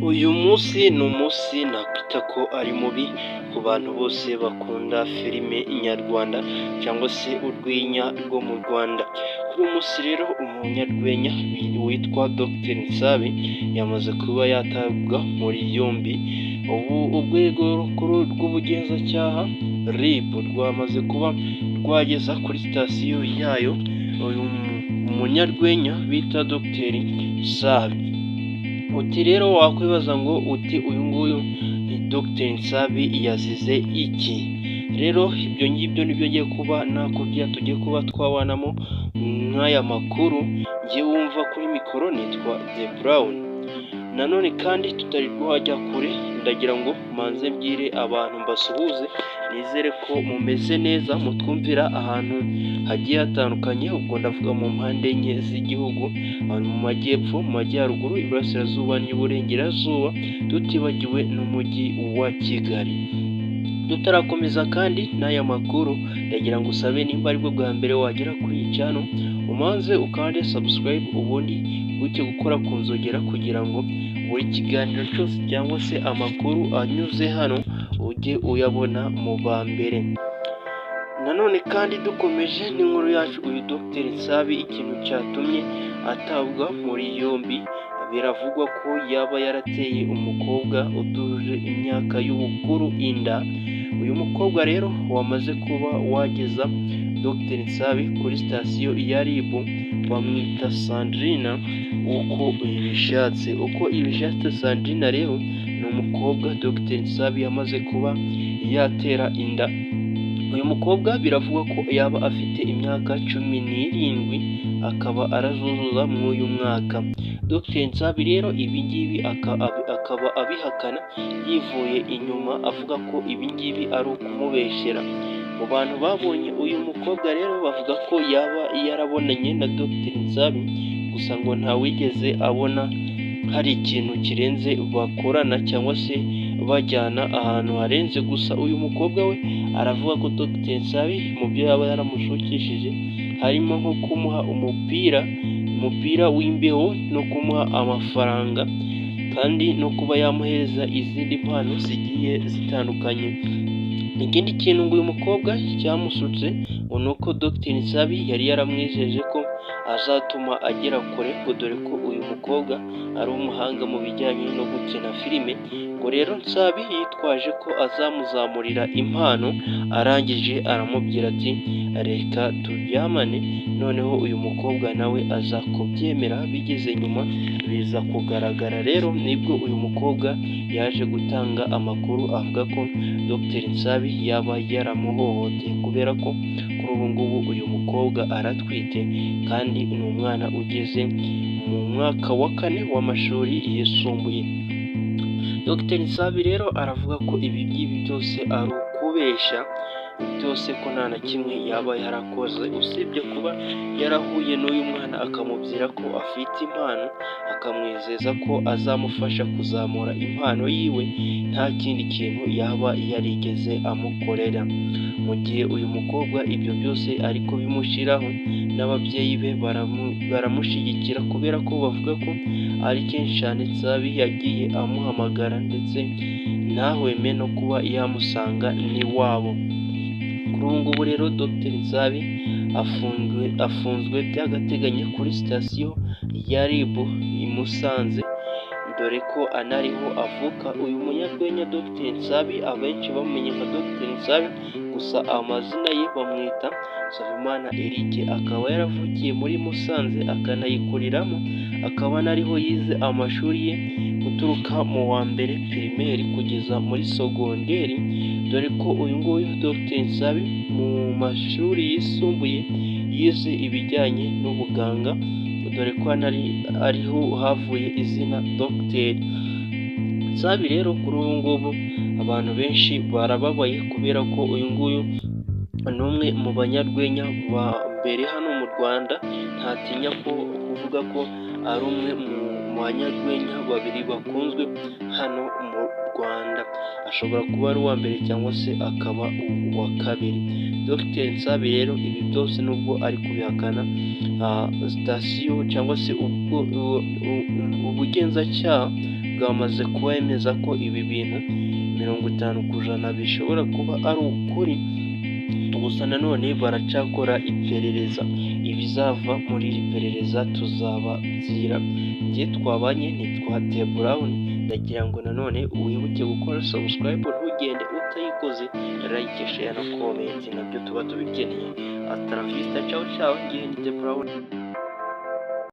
Uyu munsi ni umunsi nakwita ko ari mubi ku bantu bose bakunda filime nyarwanda cyangwa se urwenya rwo mu Rwanda. Kuri uyu munsi rero umunyarwenya witwa Dr Nsabi yamaze kuba yatabwa muri yombi. Ubu urwego rukuru rw'ubugenzacyaha RIB rwamaze kuba rwageza kuri sitasiyo yayo uyu munyarwenya bita Dr Nsabi. Uti rero wakwibaza ngo uti uyu nguyu Dr Nsabi yazize iki? Rero ibyo ngibyo nibyo ngiye kuba nakubwira, tugiye kuba twabanamo nk'aya makuru. Njye wumva kuri mikoro nitwa The Brown. Nanone kandi tutari wajya kure, ndagira ngo manze mbwire abantu mbasuhuze, nizere ko mumeze neza, mutwumvira ahantu hagiye hatandukanye. Ubwo ndavuga mu mpande enye z'igihugu, mu majyepfo, mu majyaruguru, iburasirazuba n'iburengerazuba, tutibagiwe n'umujyi wa Kigali. Tutarakomeza kandi n'aya makuru, ndagira ngo usabe nimba aribwo bwa mbere wagera kuri iyi channel, umanze ukande subscribe, ubundi wibuke gukora ku nzogera kugira ngo buri kiganiro cyose cyangwa se amakuru anyuze hano ujye uyabona mu ba mbere. Nanone kandi dukomeje n'inkuru yacu, uyu Dr Nsabi ikintu cyatumye atabwa muri yombi, biravugwa ko yaba yarateye umukobwa utujuje imyaka y'ubukuru inda. Uyu mukobwa rero wamaze kuba wageza Dr Nsabi kuri sitasiyo ya RIB bamwita Sandrina uko ibishatse. Uko ibishatse Sandrina rero ni umukobwa Dr Nsabi yamaze kuba yatera inda. Uyu mukobwa biravugwa ko yaba afite imyaka 17, akaba arazuzuza muri uyu mwaka. Dr Nsabi rero ibi ngibi akaba abihakana yivuye inyuma, avuga ko ibi ngibi ari ukumubeshyera. Mu bantu babonye uyu mukobwa rero bavuga ko yaba yarabonanye na Dr Nsabi, gusa ngo ntawigeze abona hari ikintu kirenze bakorana cyangwa se bajyana ahantu harenze. Gusa uyu mukobwa we aravuga ko Dr Nsabi mu byo yaba yaramushukishije harimo nko kumuha umupira w'imbeho no kumuha amafaranga, kandi no kuba yamuhereza izindi mpano zigiye zitandukanye. Ikindi kintu ngo uyu mukobwa cyamusutse ngo ni uko Dr Nsabi yari yaramwijeje ko azatuma agera kure, ngo dore ko uyu mukobwa ari umuhanga mu bijyanye no gukina filime. Ngo rero Nsabi yitwaje ko azamuzamurira impano, arangije aramubwira ati reka turyamane, noneho uyu mukobwa nawe aza kubyemera. Bigeze nyuma biza kugaragara rero nibwo uyu mukobwa yaje gutanga amakuru avuga ko Dr Nsabi yaba yaramuhohoteye, kubera ko kuri ubu ngubu uyu mukobwa aratwite kandi ni umwana ugeze mu mwaka wa 4 w'amashuri yisumbuye. Dr Nsabi rero aravuga ko ibi ngibi byose ari ukubeshya, byose ko nta na kimwe yaba yarakoze usibye kuba yarahuye n'uyu mwana akamubwira ko afite impano, akamwizeza ko azamufasha kuzamura impano yiwe, nta kindi kintu yaba yarigeze amukorera. Mu gihe uyu mukobwa ibyo byose ari kubimushyiraho, n'ababyeyi be baramushyigikira, kubera ko bavuga ko ari kenshi cyane Nsabi yagiye amuhamagara ndetse ntahweme no kuba yamusanga n'iwabo. Kuri ubu ngubu rero Dr Nsabi afunzwe by'agateganyo kuri sitasiyo ya RIB i Musanze, dore ko anariho avuka. Uyu munyarwenya Dr Nsabi abenshi bamumenye nka Dr Nsabi, gusa amazina ye bamwita Nsabimana Eric, akaba yaravukiye muri Musanze akanayikuriramo, akaba anariho yize amashuri ye guturuka mu wa mbere pirimeri kugeza muri sogonderi, dore ko uyu nguyu Dr Nsabi mu mashuri yisumbuye yize ibijyanye n'ubuganga, dore ko ariho havuye izina Dr Nsabi. Rero kuri ubu ngubu abantu benshi barababaye kubera ko uyu nguyu ni umwe mu banyarwenya ba mbere hano mu Rwanda, ntatinya ko kuvuga ko ari umwe mu banyarwenya babiri bakunzwe hano mu Rwanda. Ashobora kuba ari uwa mbere cyangwa se akaba uwa kabiri. Dr Nsabi rero ibi byose nubwo ari kubihakana, sitasiyo cyangwa se ubugenzacyaha bwamaze kwemeza ko ibi bintu 50% bishobora kuba ari ukuri, gusa nanone baracyakora iperereza. Ibizava muri iri perereza tuzababwira. Njye twabanye nitwa The Brown, ndagira ngo nanone wibuke gukora subscribe, ntugende utayikoze, like, share na comment nabyo tuba tubikeneye. Hasta la vista, ciao ciao, njye ni The Brown.